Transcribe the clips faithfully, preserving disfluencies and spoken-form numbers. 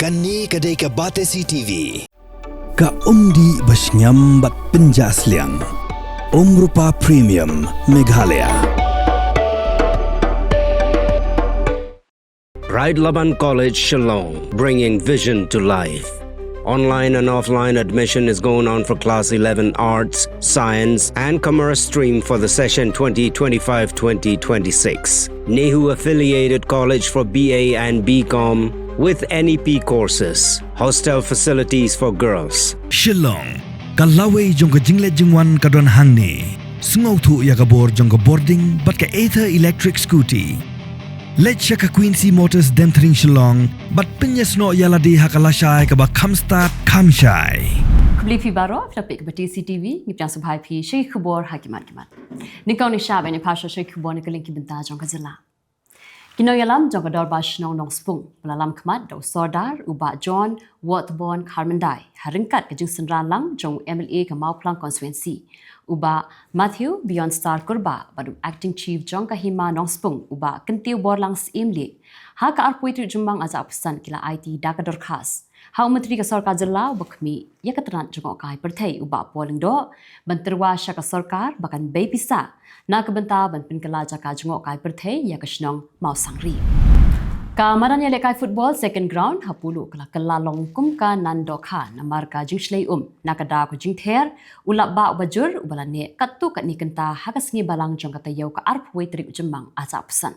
Kane ka dei ka Batesi T V. Ka umdih ba shngiam bad pynjah sliang. Umrupa Premium Meghalaya. Pride Laban College, Shillong, bringing vision to life. Online and offline admission is going on for Class eleven Arts, Science, and Commerce stream for the session twenty twenty-five twenty twenty-six. NEHU affiliated college for B A and B Com with N E P courses. Hostel facilities for girls. Shillong, ka lawei jong ka jingleit jingwan ka don hangne. Sngewthuh ïa ka bor jong ka bording bad ka Ather electric scooty. Leit sha ka Quincy Motors Demthring Shillong bad pynïasnoh ïa lade ha ka lashai kaba kham stad kham shai. Khublei phi baroh, phi la peit ka Batesi T V, ngi pdiang sngewbha ïa phi sha ki khubor ha ki mat ki mat. Nyngkong ngi shah ban ïa peit sha ki khubor na ka liang ki bynta jong ka jylla. Ki nongïalam jong ka Dorbar Shnong Nongspung ba la lam khmat da u Sordar u Bah John Waterborn Kharmyndai ha ryngkat ka jingsynran lang jong u M L A ka Mawphlang Constituency, u Bah Matthew Beyondstar Kurbah bad u Acting Chief jong ka Hima Nongspung, u Bah Kyntiew Borlang Syiemlieh, ha ka arphew tarik Jymmang ar hajar arphew san ki la aiti da ka dorkhas ha u Myntri ka Sorkar Jylla uba khmih ïa ka tnat jngohkai pyrthei, u Bah Paul Lyngdoh, ban tyrwa sha ka sorkar ba kan bei pisa na ka bynta ban pynkylla jaka jngohkai pyrthei ïa ka shnong Mawsangri. Ka madan ïalehkai football Second Ground ha Polo ka la kylla long kum ka nan dohkha namar ka jingshlei um na ka daw ka jingther u lapbah uba jur uba la neh katto katne kynta ha ka sngi Balang jong ka taïew ka arphew tarik Jymmang ar hajar arphew san.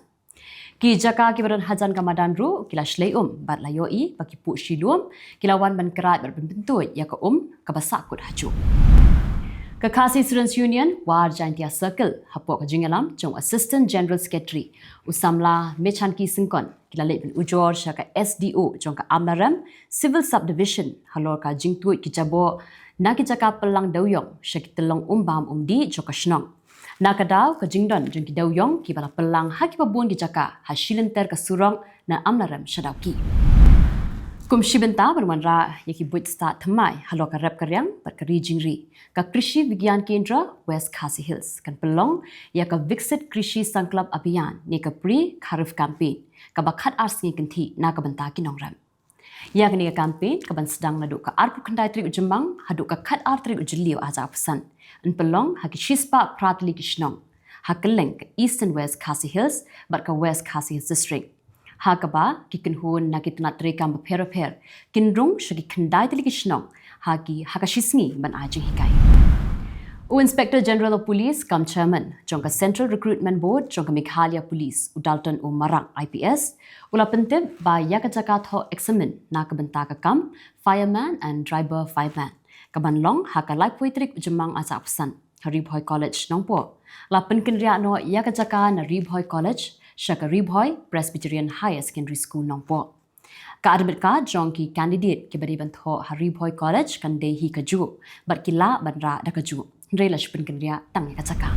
Ki jaka kiba don hajan ka madan ruh ki la shlei um bad la ïohi ba ki puh shilum ki la wan ban krai bad ban pyntuid ïa ka um kaba sahkut hajuh. Ka Khasi Students Union War Jaintia Circle hapoh ka jingïalam jong Assistant General Secretary u samla Mechanki Syngkon ki la leit ban ujor sha ka S D O jong ka Amlarem Civil Subdivision halor ka jingtuid ki jaboh na ki jaka pynlang dewïong sha ki tyllong umbam umdih jong ka shnong. Na ka daw ka jingdon jong ki dewïong kiba la pynlang ha kiba bun ki jaka ha shilynter ka surok na Amlarem sha Dawki. Kum shi bynta ban wanrah ïa ki buit stad thymmai halor ka rep ka riang bad ka ri jingri, ka Krishi Vigyan Kendra West Khasi Hills kan pynlong ïa ka Viksit Krishi Sankalp Abhiyan ne ka Pre Kharif Campaign kaba khatar sngi kynthih na ka bynta ki nongrep. Ïa kane ka campaign kaban sdang naduh ka arphew khyndai tarik u Jymmang haduh ka khatar tarik u Jylliew ar hajar arphew san, yn pynlong ha ki shispah phra tylli ki shnong ha kylleng ka Eastern West Khasi Hills bad ka West Khasi Hills District, ha kaba ki kynhun na ki tnat treikam bapher bapher kin rung sha ki khyndai tylli ki shnong ha ki, ha ka shisngi ban ai jinghikai. U Inspector General of Police cum Chairman jong ka Central Recruitment Board jong ka Meghalaya Police, u Dalton O Marak I P S, u la pyntip ba ïa ka jaka thoh eksamin na ka bynta ka kam Fireman and Driver Fireman kaban long ha ka laiphew tarik u Jymmang ar hajar arphew san ha Ri Bhoi College Nongpoh, la pynkynriah noh ïa ka jaka na Ri Bhoi College sha ka Ri Bhoi Presbyterian Higher Secondary School Nongpoh. Ka admit card jong ki candidate kiba dei ban thoh ha Ri Bhoi College kan dei hi kajuh bad ki lah ban rah da kajuh, hynrei la shu pynkynriah tang ïa ka jaka.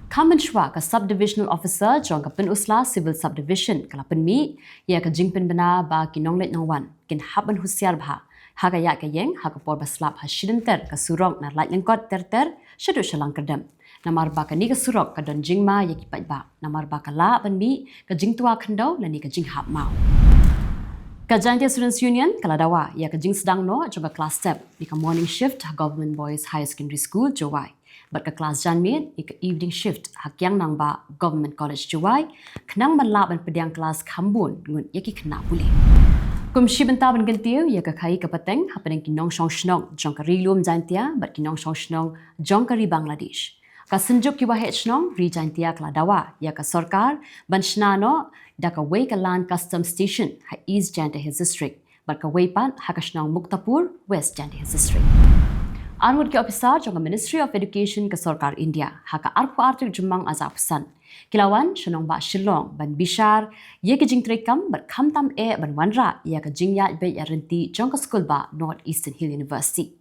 Kham mynshuwa ka Sub Divisional Officer jong ka Pynursla Civil Subdivision ka la pynmih ïa ka jingpynbna ba ki nongleit nongwan kin hap ban husiar bha ha ka ïaid ka ïeng ha ka por ba slap ha shilynter ka surok na Laitlyngkot ter ter shaduh sha Langkyrdem, namar ba kane ka surok ka don jingma ïa ki paidbah namar ba ka lah ban mih ka jingtwa khyndew lane ka jinghap maw. Ka Jaintia Students Union ka la dawa ïa ka jingsdang noh jong ka class tep ne ka morning shift ha Government Boys Higher Secondary School Jowai bad ka class janmiet ne ka evening shift ha Kiang Nangbah Government College Jowai, khnang ban lah ban pdiang class kham bun ngut ïa ki khynnah pule. Kum shi bynta ban kyntiew ïa ka khaïi ka pateng hapdeng ki nongshong shnong jong ka Ri Lum Jaintia bad ki nongshong shnong jong ka Ri Bangladesh, ka Synjuk ki Waheh Shnong Ri Jaintia ka la dawa ïa ka sorkar ban shna noh da kawei ka Land Customs Station ha East Jaintia Hills District bad kawei pat ha ka shnong Muktapur, West Jaintia Hills District. Arngut ki ophisar jong ka Ministry of Education ka Sorkar India ha ka arphew ar tarik Jymmang ar hajar arphew san ki la wan sha nongbah Shillong ban bishar ïa ki jingtreikam bad khamtam eh ban wanrah ïa ka jingïaid beit ïaid ryntih jong ka skulbah North Eastern Hill University.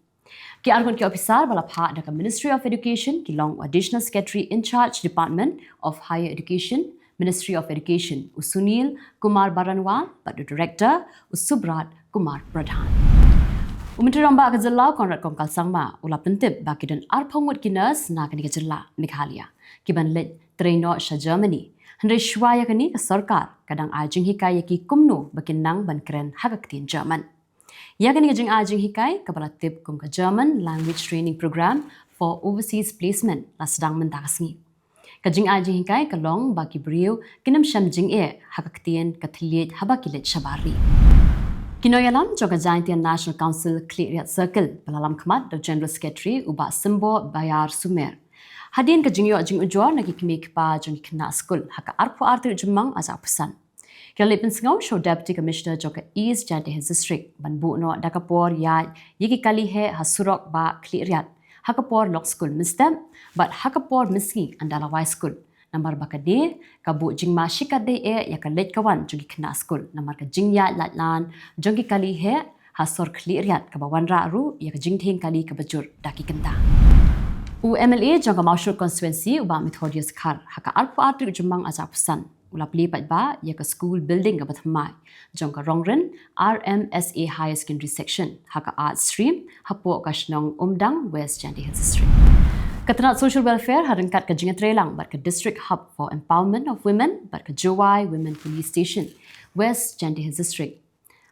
Ki arngut ki ophisar ba la phah da ka Ministry of Education ki long u Additional Secretary in Charge, Department of Higher Education, Ministry of Education, u Sunil Kumar Baranwal bad u Director, u Subrat Kumar Pradhan. U Myntri Rangbah ka jylla u Conrad Kongkal Sangma u la pyntip ba ki don arphew ngut ki nurse na kane ka jylla Meghalaya kiban leit trei noh sha Germany Hynrei shuwa ïa kane ka sorkar ka dang ai jinghikai ïa ki kumno ba kin nang ban kren ha ka ktien German. Ïa kane ka jingai jinghikai kaba la tip kum ka German Language Training Program for Overseas Placement la sdang mynta ka sngi. Ka jingai jinghikai ka long ba ki briew kin ym shem jingeh ha ka ktien ka thylliej haba ki leit shabar ri. Ki nongïalam jong ka Jaintia National Council Khliehriat Circle ba la lam khmat da u General Secretary u Bah Symboh Bayar Sumer. Hadien ka jingïoh jingujor na ki kmie kpa jong ki khynnah skul ha ka arphew ar tarik Jymmang ar hajar arphew san, ki la leit pynsngew sha u Deputy Commissioner jong ka East Jaintia Hills District ban buh noh da ka por ïaid ïa ki kali heh ha surok Bah Khliehriat ha ka por lok skul mynstep bad ha ka por mynsngi ynda la wai skul. Namar ba kane ka buh jingma shikatdei eh ïa ka leit ka wan jong ki khynnah skul namar ka jingïaid lait lan jong ki kali heh ha sor Khliehriat kaba wanrah ruh ïa ka jingdheng kali kaba jur da ki kynta. U MLA jong ka Mawshynrut Constituency u Bah Methodius Dkhar ha ka arphew ar tarik Jymmang ar hajar arphew san u la plie paidbah ïa ka school building kaba thymmai jong ka Rongrin RMSA Higher Secondary Section ha ka Arts Stream hapoh ka shnong Umdang, West Jaintia Hills District. Ka tnat Social Welfare ha ryngkat ka jingïatreilang bad ka District Hub for Empowerment of Women bad ka Jowai Women Police Station, West Jaintia Hills District,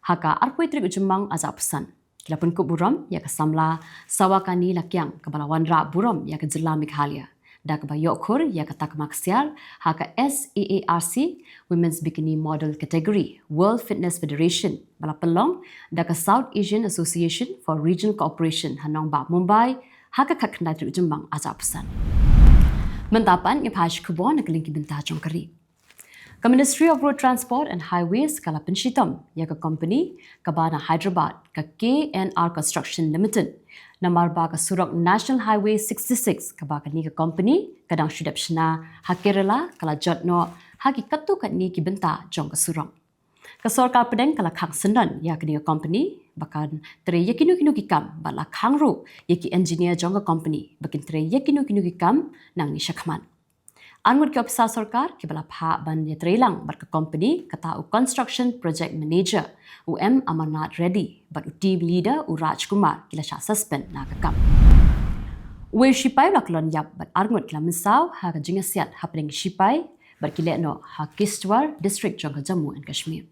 ha ka arphew tarik Jymmang ar hajar arphew san, ki la pynkup burom ïa ka samla Sawakani Lakiang kaba la wanrah burom ïa ka jylla Meghalaya da kaba ïoh khur ïa ka takma ksiar ha ka SAARC Women's Bikini Model Category World Fitness Federation ba la pynlong da ka South Asian Association for Regional Cooperation ha nongbah Mumbai ha ka khatkhyndai tarik Jymmang ar hajar arphew san. Mynta pat ngin phai sha ki khubor na ka liang ki bynta jong ka ri. Ka Ministry of Road Transport and Highways ka la pynshitom ïa ka company kaba na Hyderabad, ka KNR Construction Limited, namar ba ka surok National Highway sixty-six kaba kane ka company ka dang shu dep shna ha Kerala ka la jot noh ha ki katto katne ki bynta jong ka surok. Ka sorkar pdeng ka la khang syndon ïa kane ka company ba kan trei ïa kino kino ki kam bad la khang ruh ïa ki engineer jong ka company ba kin trei ïa kino kino ki kam nangne shakhmat. Arngut ki ophisar sorkar kiba la phah ban ïatreilang bad ka company, kata u Construction Project Manager u M Amarnath Reddy bad u Team Leader u Raj Kumar ki la shah suspend na ka kam. Uwei u shipai u la kyllon ïap bad arngut ki la mynsaw ha ka jingïasiat hapdeng ki shipai bad ki leh noh ha Kishtwar District jong ka Jammu and Kashmir.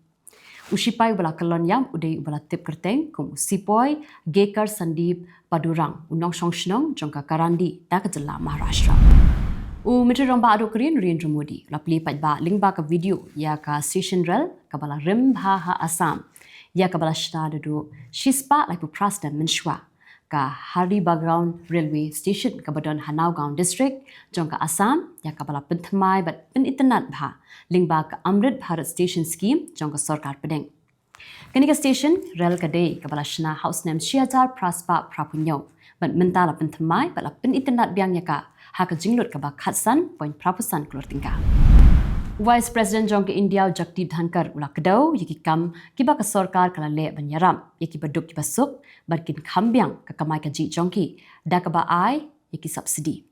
U shipai uba la kyllon ïap u dei uba la tip kyrteng kum u Sepoy Gekar Sandeep Padurang, u nongshong shnong jong ka Karandi na ka jylla Maharashtra. U Myntri Rangbah Adohkari Narendra Modi u la plie paidbah lyngba ka video ïa ka station rel kaba la rim bha ha Assam ïa kaba la shna da duh shispah laiphew phra snem mynshuwa, ka Haribagaon Railway Station kaba don ha Nagaon District jong ka Assam, ïa kaba la pynthymmai bad pynitynnad bha lyngba ka Amrit Bharat Station Scheme jong ka sorkar pdeng. Kane ka station rel ka dei kaba la shna ha u snem shi hajar phra spah phraphew hynñiew bad mynta la pynthymmai bad la pynitynnad biang ïa ka ha ka jinglut kaba khatsan point phraphew san klur tyngka. Vice President jong ka India u Jagdeep Dhankhar u la kdew ïa ki kam kiba ka sorkar ka la leh ban ïarap ïa kiba duk kiba suk bad kin kham biang ka kamai kajih jong ki da kaba ai ïa ki subsidy.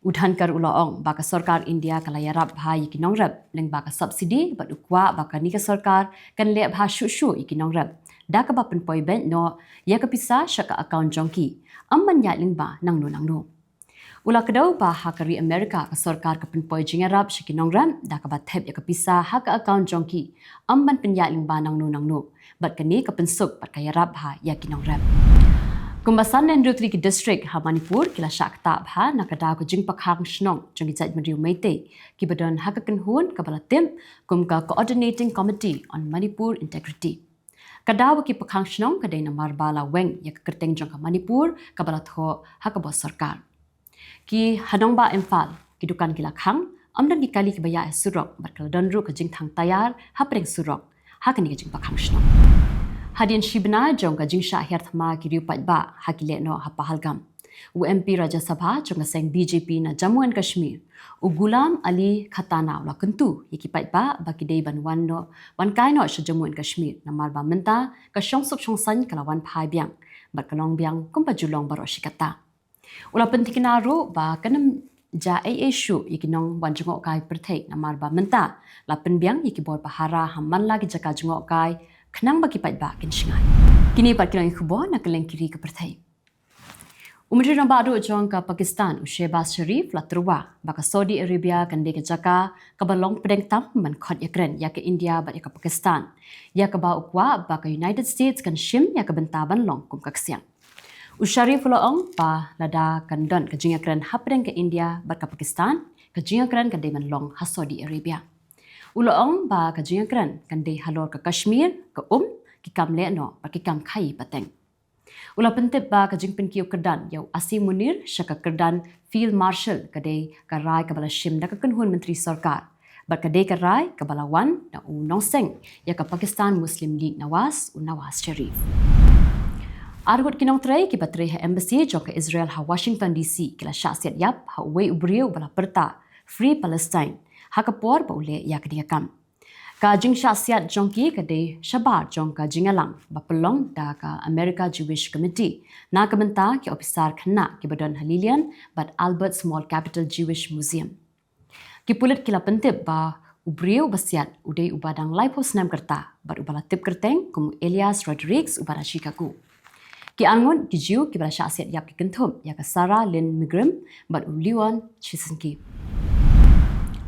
U Dhankhar u la ong ba ka sorkar India ka la ïarap bha ïa ki nongrep lyngba ka subsidy bad u kwah ba kane ka sorkar kan leh bha shuh shuh ïa ki nongrep da kaba pynpoi beit noh ïa ka pisa sha ka account jong ki, ym ban ïaid lyngba nangno nangno. U la kdew ba ha ka ri America ka sorkar ka pynpoi jingïarap sha ki nongrep da kaba thep ïa ka pisa ha ka account jong ki, ym ban pynïaid lyngba nangno nangno, bad kane ka pynsuk bad ka ïarap bha ïa ki nongrep. Kumba san ne hynriew tylli ki district ha Manipur ki la shah ktah bha na ka daw ka jingpakhang shnong jong ki jaitbynriew Meitei kiba don ha ka kynhun kaba la tip kum ka Coordinating Committee on Manipur Integrity. Ka daw ba ki pakhang shnong ka dei namar ba la weng ïa ka kyrteng jong ka Manipur kaba la thoh ha ka bor sorkar. Ki ha nongbah Imphal ki dukan ki la khang, ym don ki kali kiba ïaid ha surok bad ka la don ruh ka jingthang tayar hapdeng surok ha kane ka jingpakhang shnong. Hadien shi bnai jong ka jingshah hiar thma ki riew paidbah ha ki lehnoh ha Pahalgam, u MP Rajya Sabha jong ka seng BJP na Jammu and Kashmir, u Ghulam Ali Khantawa u la kyntu ïa ki paidbah ba ki dei ban wan noh, wan kai noh sha Jammu and Kashmir namar ba mynta ka shongsuk shongsaiñ ka la wan phai biang bad ka long biang kumba ju long baroh shi katta. U la pynthikna ruh ba kan ym jia ei ei shuh ïa ki nongwan jngohkai pyrthei namar ba mynta la pynbiang ïa ki bor pahara ha man la ki jaka jngohkai khnang ba ki paidbah kin shngaiñ. Kine pat ki long ki khubor na ka liang ki ri ka pyrthei. U Myntri Rangbah Duh jong ka Pakistan, u Shehbaz Sharif, u la tyrwa ba ka Saudi Arabia kan dei ka jaka kaba long pdeng tam ban khot ïakren ïa ka India bad ïa ka Pakistan, ïa kaba u kwah ba ka United States kan shim ïa ka bynta ban long kum ka ksiang. U Sharif u la ong ba lada kan don ka jingïakren hapdeng ka India bad ka Pakistan, ka jingïakren kan dei ban long ha Saudi Arabia. U la ong ba ka jingïakren kan dei halor ka Kashmir, ka um, ki kam lehnoh bad ki kam khaïi pateng. U la pyntip ba ka jingpynkiew kyrdan ïa u Asim Munir sha ka kyrdan Field Marshal ka dei ka rai kaba la shim da ka kynhun myntri sorkar, bad ka dei ka rai kaba la wan na u nongseng ïa ka Pakistan Muslim League Nawaz, u Nawaz Sharif. Arngut ki nongtrei kiba trei ha embassy jong ka Israel ha Washington D C ki la shah siat ïap ha uwei u briew ba la pyrta Free Palestine ha ka por ba u leh ïa kane ka kam. Ka jingshah siat jong ki ka dei shabar jong ka jingïalang ba pynlong da ka America Jewish Committee na ka bynta ki ophisar khynnah kiba don ha Lillian bad Albert Small Capital Jewish Museum. Ki pulit ki la pyntip ba u briew ba siat u dei uba dang laiphew snem ka rta bad uba la tip kyrteng kum u Elias Rodriguez uba na Chicago. Ki arngut ki Jiw kiba la shah siat ïap ki kynthup ïa ka Sarah Lynn Milgram bad u Leon Chisinski.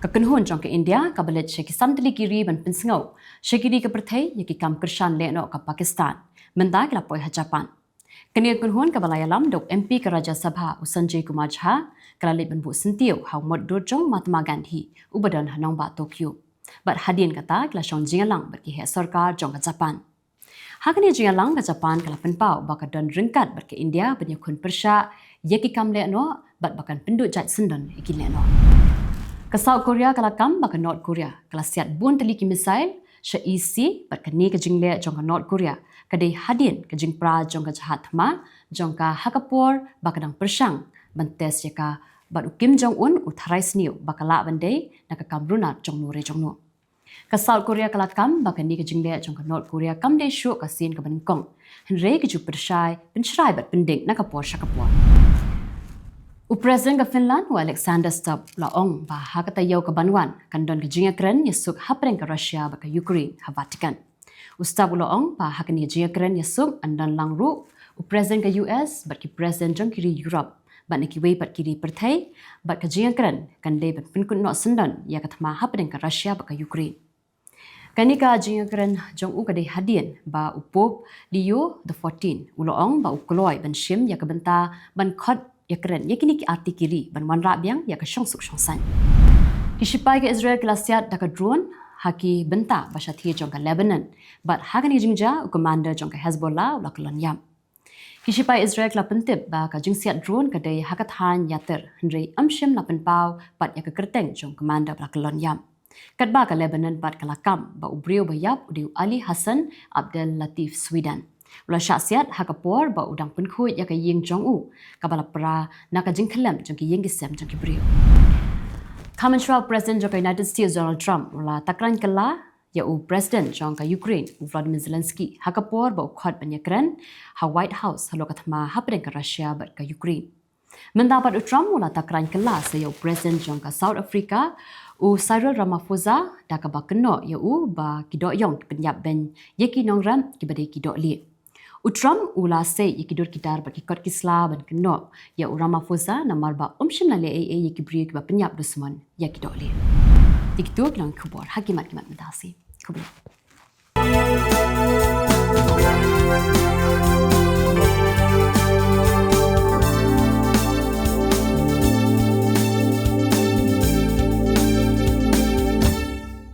Ka kynhun jong ka India kaba leit sha ki san tylli ki ri ban pynsngew sha ki ri ka pyrthei ïa ki kam kyrshan lehnoh ka Pakistan, mynta ki la poi ha Japan. Kane ka kynhun kaba la ïalam da u M P ka Rajya Sabha, u Sanjay Kumar Jha, ka la leit ban buh syntiew ha u mot dur jong u Mahatma Gandhi uba don ha nongbah Tokyo. Bad hadien kata ki la shong jingïalang bad ki heh sorkar jong ka Japan. Ha kane ka jingïalang ka Japan ka la pynpaw ba ka don ryngkat bad ka India ban ïakhun pyrshah ïa ki kam lehnoh bad ba kan pynduh jait syndon ïa ki lehnoh. Ka South Korea ka la kam ba ka North Korea ka la siat bun tylli ki missile sha East Sea, bad kane ka jingleh jong ka North Korea ka dei hadien ka jingpra jong ka jahaj thma jong ka ha ka por ba ka dang pyrshang ban test ïa ka, bad u Kim Jong Un u tharai sniew ba ka lah ban dei na ka kam runar jong no re jong no. Ka South Korea ka la kam ba kane ka jingleh jong ka North Korea kam dei shuh ka sien kaba nyngkong, hynrei ka ju pynshai, pynshrai bad pynding na ka por sha ka por. U President ka Finland, u Alexander Stubb, u la ong ba ha ka taïew kaban wan kan don ka jingïakren ïasuk hapdeng ka Russia bad ka Ukraine ha Vatican. U Stubb u la ong ba ha kane ka jingïakren ïasuk yn don lang ruh u President ka U S bad ki President jong ki ri Europe bad na kiwei pat ki ri pyrthei, bad ka jingïakren kan dei ban pynkut noh syndon ïa ka thma hapdeng ka Russia bad ka Ukraine. Kane ka jingïakren jong u ka dei hadien ba u Pope Leo the fourteen u la ong ba u kloi ban shim ïa ka bynta ban khot ïakren ïa kine ki artylli ki ri ban wanrah biang ïa ka shongsuk shongsaiñ. Ki shipai ka Israel ki la siat da ka drone ha ki bynta ba shathie jong ka Lebanon, bad ha kane ka jingjia u commander jong ka Hezbollah u la kyllon ïap. Ki shipai Israel ki la pyntip ba ka jingsiat drone ka dei ha ka thaiñ Yattir, hynrei ym shym la pynpaw pat ïa ka kyrteng jong u commander ba la kyllon ïap. Katba ka Lebanon pat ka la kam ba u briew ba ïap u dei u Ali Hassan Abdel Latif Sweden. U la shah siat ha ka por ba u dang pynkhuid ïa ka ïing jong u, kaba la pra na ka jingkhyllem jong ki ïing ki sem jong ki briew. Kham mynshuwa u President jong ka United States Donald Trump u la takran kylla ïa u President jong ka Ukraine u Volodymyr Zelensky ha ka por ba u khot ban ïakren ha White House halor ka thma hapdeng ka Russia bad ka Ukraine. Mynta pat u Trump u la takran kylla sa ïa u President jong ka South Africa u Cyril Ramaphosa da kaba kynnoh ïa u ba ki dohïong ki pynïap beiñ ïa ki nongrep kiba dei ki dohlieh. U Trump u la sei ïa ki dur ki dar bad ki kot ki sla ban kynnoh ïa u Ramaphosa namar ba um shym la leh ei ei ïa ki briew kiba pynïap dusmon ïa ki dohlieh. Te kito ki long ki khubor ha ki mat ki mat mynta shi. Khublei.